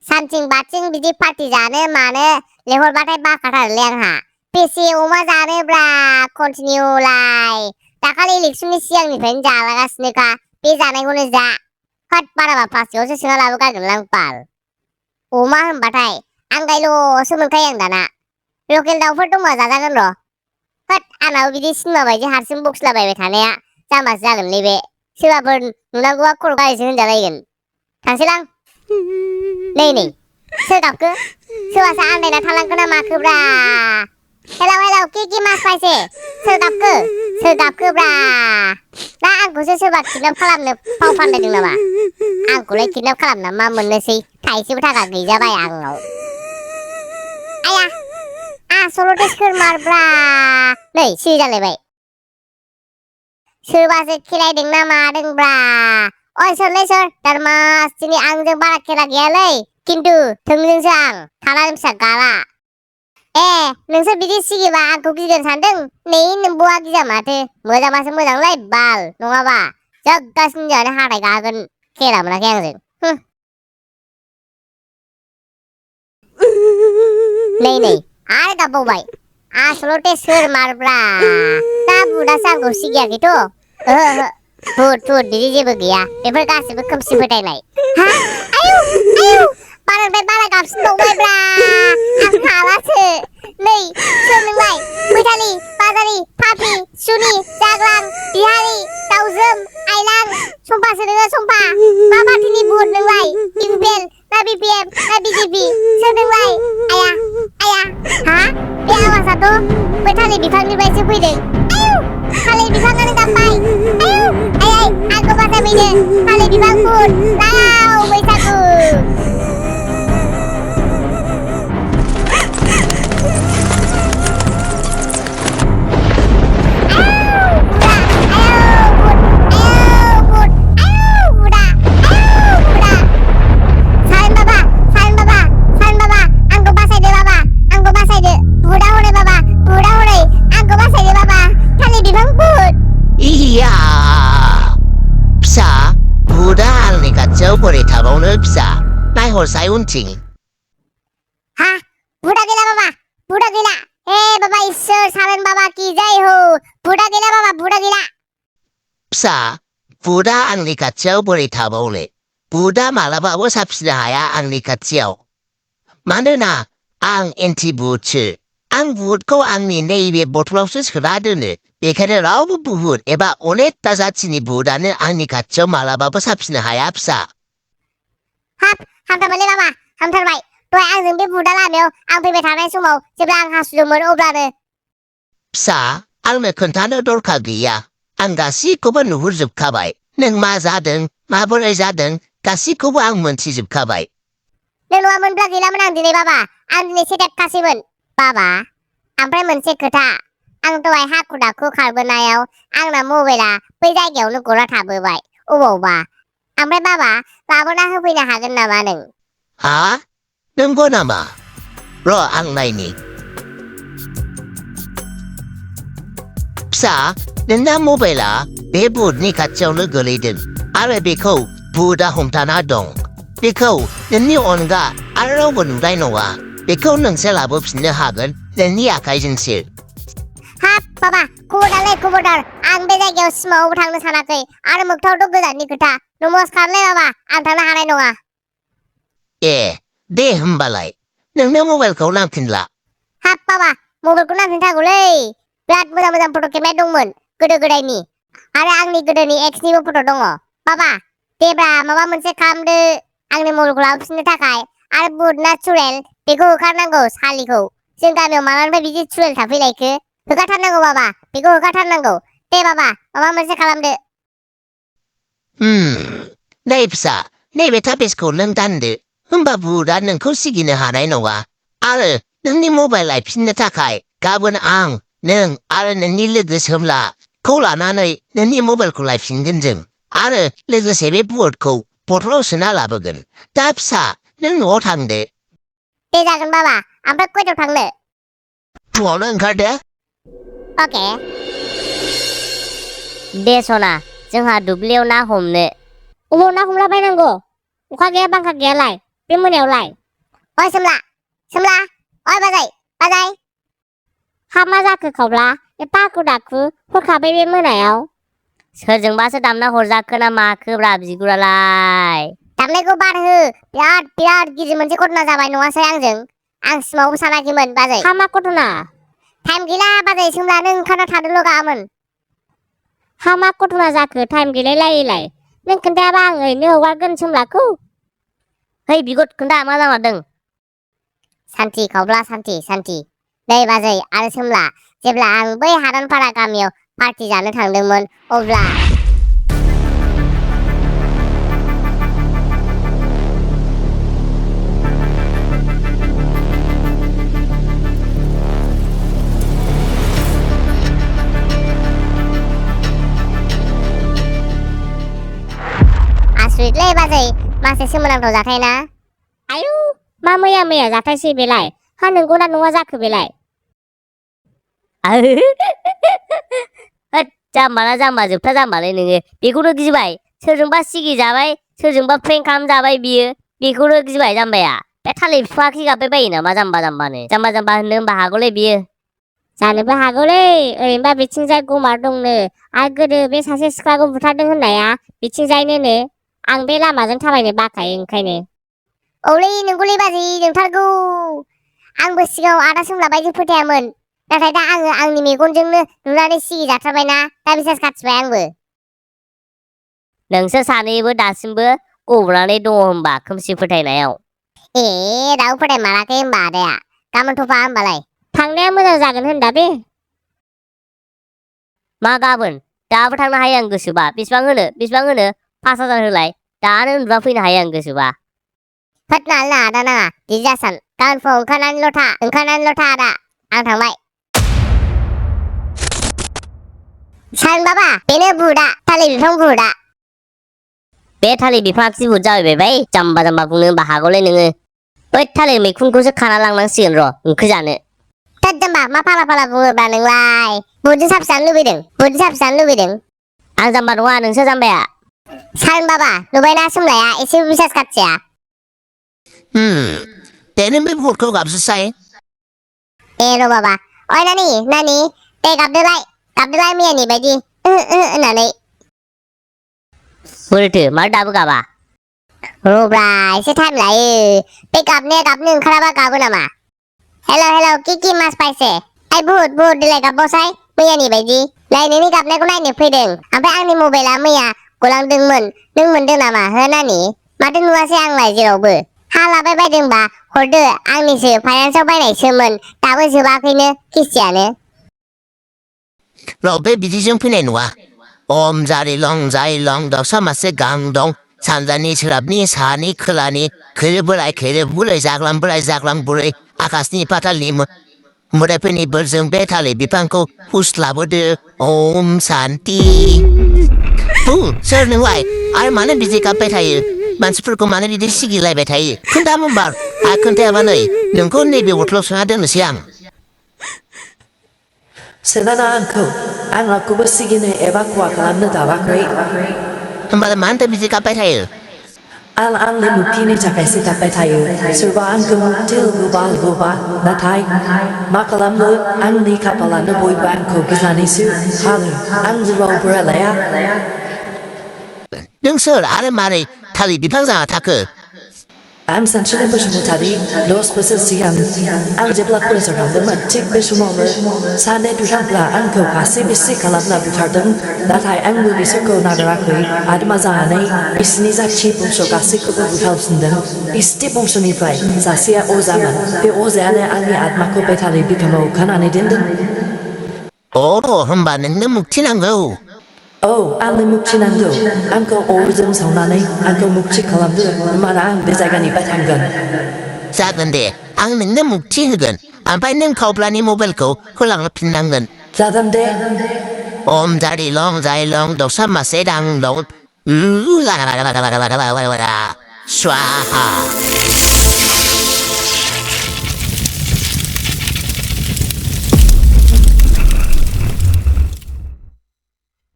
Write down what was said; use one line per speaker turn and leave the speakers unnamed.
सानथिं बाथिं बिदि पार्टी जानो मानो लेंहरबाथाय बाखाथारोलै आंहा बेसे अमा जानोब्रा कन्टिनिउलाय दाखालि इलेक्सननि सिगांनिफ्रायनो जालागासिनोखा बे जानायखौनो जा हट बाराबा प्लास्टिकआवसो सोना लाबोगारगोनलां बाल अमा होनबाथाय आंगायल'सो मोनखायो आं दाना लकेल दाउफोर दंबा जाजागोन र' हट आंनाबो बिदि सिनेमा बायदि हारसिं बक्सलाबायबाय थानाया जाम्बासो जागोनलै बे सोरबाफोर नुनांगौबा खर' गारिसो होनजालायगोन थांसैलां नै सोर गाबखो सोरबासो आन्दायना थालांखो ना माखोब्रा हेलौ कि मासबायसे सोर गाबखोब्रा ना आंखौसो सोरबा किडनाप खालामनो फाव फान्दायदों नामा आंखौलाय किडनाप खालामना मा मोननोसै थाइसेबो थाखा गैजाबाय आंनाव आया आसलथे सोर मारब्रा नै सिरि जालायबाय सोरबासो खेलायदों ना मादोंब्रा ओइ सोरलै सोर दारमास दिनै आंजों बारा खेला गैयालै खिन्थु थोंजोंसो आं थानानै फिसा गाला ए नोंसोर बिदि सिगिबा आंखौ गिगोन सानदों नै नोंबौआ गिजा माथो मोजांबासो मोजांलै बाल नङाबा जग्गासिनो जानो हाथाय गागोन खेला मोनाखै आंजों नै आरो गाबबावबाय आसलथे सोर मारब्रा दा बुदासो आंखौ सिगियाखैथ' ओहो भुट बिदि जेबो गैया बेफोर गासिबो खोमसि फोथायनाय हा आयौ बारानिफ्राय बारा गाबसिनबावबायब्रा आं हालासो नै सोर नोंलाय मैथालि बाजारि पापि सुनि जाग्लां बिहारि दाउजोम आइलां सम्पासो नोङो सम्पा मा पार्टिनि भुट नोंलाय इउपिएल ना बिपिएफ ना बिजेपि सोर नोंलाय आया हा बे आवाजाथ' बै थालिर बिफांनिफ्रायसो फैदों आयौ थालिर बिफाङानो गाबबाय आयौ आंखौ बासायफैदो थालिर बिफां भुट लाव बैसागु
बोरै थाबावनो फिसा नायहरसाय उनथिं
हा बुदा गैला बाबा बुदा गैला हे बाबा इसोर सालन बाबा की जय हो बुदा गैला बाबा बुदा गैला
फिसा बुदा आंनि खाथियाव बोरै थाबावले बुदा मालाबाबो साबसिनो हाया आंनि खाथियाव मानोना आं एन्टि बुटसो आं बुटखौ आंनि नैबे बथलावसो सोना दोनो बेखायनो रावबो बुट एबा अनेकथा जाथिनि बुटआनो आंनि खाथियाव मालाबाबो साबसिनो हाया फिसा
हाब हामथारबायलै बाबा हामथारबाय दहाय आंजों बे बुदा लामायाव आं फैबाय थानाय समाव जेब्ला आं हासुदोंमोन अब्लानो
फिसा आंनो खोन्थानो दरखार गैया आं गासिखौबो नुहुरजोबखाबाय नों मा जादों माबोरै जादों गासिखौबो आं मोनथिजोबखाबाय
नों नङामोनब्ला गैलामोन आं दिनै बाबा आं दिनै सेटेपखासैमोन बाबा ओमफ्राय मोनसे खोथा आं दहाय हाखु दाखु खारबोनायाव आंना मबाइला बै जायगायावनो गला थाबोबाय अबावबा ओमफ्राय बाबा लाबोना होफैनो हागोन नामा नों
हा नंगौ नामा र' आं नायनि फिसा नोंना मबाइला बे बुटनि खाथियावनो गोलैदों आरो बेखौ बुटआ हमथाना दं बेखौ नोंनि अनगा आरो रावबो नुनाय नङा बेखौ नोंसो लाबोफिननो हागोन नोंनि आखाइजोंसो
हाब बाबा खबरदार आं बे जायगायाव सिमाङावबो थांनो सानाखै आरो मोगथाङावथ' गोजाननि खोथा नमस्कारलै बाबा आं थांनो हानाय नङा
ए दे होमबालाय नोंनो मबाइलखौ नांफिनला
हाब बाबा मबाइलखौ नांफिनथारगौलै बिराद मोजां फट' खेबनाय दंमोन गोदो गोदायनि आरो आंनि गोदोनि एक्सनिबो फट' दङ बाबा देब्रा माबा मोनसे खालामदो आंनि मबाइलखौ लाबोफिननो थाखाय आरो बुट ना चुरेल बेखौ होखारनांगौ सालिखौ जों गामियाव मालानिफ्राय बिदि चुरेल थाफैलायखो होखारथारनांगौ बाबा बेखौ होखारथारनांगौ दे बाबा माबा मोनसे खालामदो
नै फिसा नैबे थापेसखौ नों दानदो होमबा बुटआ नोंखौ सिगिनो हानाय नङा आरो नोंनि मबाइल लायफिननो थाखाय गाबोन आं नों आरो नोंनि लोगो सोमलाखौ लानानै नोंनि मबाइलखौ लायफिनगोन जों आरो लोगोसे बे बुटखौ बथलाव सोना लाबोगोन दा फिसा नों न'आव थांदो
दे जागोन बाबा ओमफ्राय खयथायाव थांनो
फुङावनो ओंखारदो
अके दे सना जोंहा दुब्लियाव ना हमनो अबाव ना हमला बायनांगौ अखा गैया बांखा गैयालाय
बे मोनायावलाय
ओइ सोमला ओइ बाजै
हा मा जाखो खावब्ला एफा हाखु दाखु हरखाबै बे मोनायाव
सोरजोंबासो दामना हरजाखो ना माखोब्रा बिगुरालाय
दामनायखौ बाद हो बिराद गिदिर मोनसे घटना जाबाय नङासै आंजों आं सिमावबो सानाखैमोन बाजै
हा मा घटना
टाइम गैला बाजै सोमला नों ओंखारना थादोल' गाहामोन
हा मा घटना जाखो टाइम गैलायलायैलाय नों खोन्थायाबा आं ओरैनो हगारगोन सोमलाखौ
है बिगुर खोन्था मा जामारदों
सान्थि खावब्ला सान्थि नै बाजै आरो सोमला जेब्ला आं बै हादानपारा गामियाव पार्टि जानो थांदोंमोन अब्ला आसुरितलै बाजै मासे सोमोनांथाव जाथाय ना
आयु मा मैया जाथायसै बेलाय हा नंगौना नङा जाखो बेलाय
होद जाम्बा जोबथा जाम्बालै नोङो बेखौनो गिबाय सोरजोंबा सिगि जाबाय सोरजोंबा प्रेंक खालामजाबाय बियो बेखौनो गिबाय जाम्बाया बे थालिर बिफाङा खिगाबबाय बायो नामा जाम्बा होननो होनबा हागौलै बियो
जानोबो हागौलै ओरैनोबा बिथिंजाय गमार दंनो आरो गोदो बे सासे सिख्लाखौ बुथारदों होननाया बिथिंजायनोनो आं बे लामाजों थाबायनो बाखायो ओंखायनो
औलै नंगौलै बाजै नोंथारगौ आंबो सिगाङाव आदा सोमला बायदि फोथायामोन नाथाय दा आङो आंनि मेगनजोंनो नुनानै सिगि जाथारबायना दा बिसास खाथिबाय आंबो
नोंसोर सानैबो दासिमबो गबनानै दङ होनबा खोमसि फोथायनायाव
दाबो फोथायमाराखै होनबा आदाया गाबोन थफा होनबालाय
थांनाया मोजां जागोन होनदा बे
मा गाबोन दाबो थांनो हायो आं गोसोबा बेसेबां होनो 5,000 होलाय दानो उन्दुना फैनो हायो आं गोसोबा
होद नाङा आदा नाङा बिदि जासान गाबोन फुङाव ओंखारनानैल' था आदा आं थांबाय सान बाबा बेनो बुटआ थालिर बिफां बुटआ
बे थालिर बिफाङा खि बुट जाबाय जाम्बा बुंनो होनबा हागौलै नोङो बै थालिर मैखुनखौसो खाना लांनांसिगोन र' ओंख्रि जानो
थोद जाम्बा मा फाला बुङोब्ला नोंलाय बुटजों साबसे जानो लुबैदों
आं जाम्बा नङा नोंसो जाम्बाया
सान बाबा नुबायना सोमलाया एसेबो बिसास खाथिया
बेनो बे भटखौ गाबज्रिसाय
र' बाबा ओइ नानि दे गाबदोलाय मैयानि बायदि होननानै
बोरैथो मार दाबो गाबा
रब्रा एसे टाइम लायो बे गाबनो ओंखाराबा गाबो नामा हेल' कि मास पाइसे ओइ भुट देलाय गाबबावसाय मैयानि बायदि नै नोंनि गाबनायखौ नायनो फैदों ओमफ्राय आंनि मबाइला मैया गलांदोंमोन नों मोनदों नामा हो नानि माथो नुवासै आंलाय जेरावबो हा लाबाय बायदोंबा हरदो आंनिसो फाइनान्सआव बायनायसोमोन दाबो जोबाखैनो किस्तियानो
र' बे बिदिजों फैनाय नङा अम जारि लं जाय लं दाउसा मासे गां दं सानजानि सोनाबनि साहानि खोलानि खैरो बुरै जाग्लां बुरै आकाशनि पातालनि मोदायफोरनि बोरजों बे थालिर बिफांखौ हुस लाबोदो ओम शान्ति सोर नोंलाय आरो मानो बिदि गाबबाय थायो मानसिफोरखौ मानो बिदि सिगिलायबाय थायो खोन्था होनबा खोन्थायाबा नै नोंखौ नैबे बथलाव सोना दोननोसै आं
सोनाना आं रावखौबो सिगिनो एबा खहा खालामनो दाबाखै
होनबालाय मानोथो बिदि गाबबाय थायो
आं आंनि मुक्तिनि थाखायसो गाबबाय थायो सोरबा आंखौ मुक्ति होबोबा नाथाय मा खालामनो आंनि खाफालानो बयबो आंखौ गिनानैसो खारो आं जिउआव बोरालाया
नों सोर आरो मारै थालिर बिफां जाना थाखो
आं सानस्रिनो बसुमतारी 10 बोसोर सिगां आं जेब्ला कलेजाव थांदोंमोन थिग बे समावनो सानै दुथांफ्रा आंखौ फासे बेसे खालामना बुथारदों नाथाय आंबो बिसोरखौ नागाराखै आत्मा जानानै बिसिनि जाथि बंस गासैखौबो बुथारफिनदों इष्टि बंसनिफ्राय सासेया अजामोन बे अजायानो आंनि आत्माखौ बे थालिर बिफाङाव खानानै दोनदों
होनबा नोंनो मुक्ति नांगौ
आंनो मुक्ति नांगौ आंखौ अरजों सावनानै आंखौ मुक्ति खालामदो होनबाना आं बे जायगानिफ्राय थांगोन
जागोन दे आं नोंनो मुक्ति होगोन ओमफ्राय नों खावब्लानि मबाइलखौ होलांफिननांगोन
जागोन दे
ओम जारि लं जाय लं दाउसा मासे दां दं स्वाहा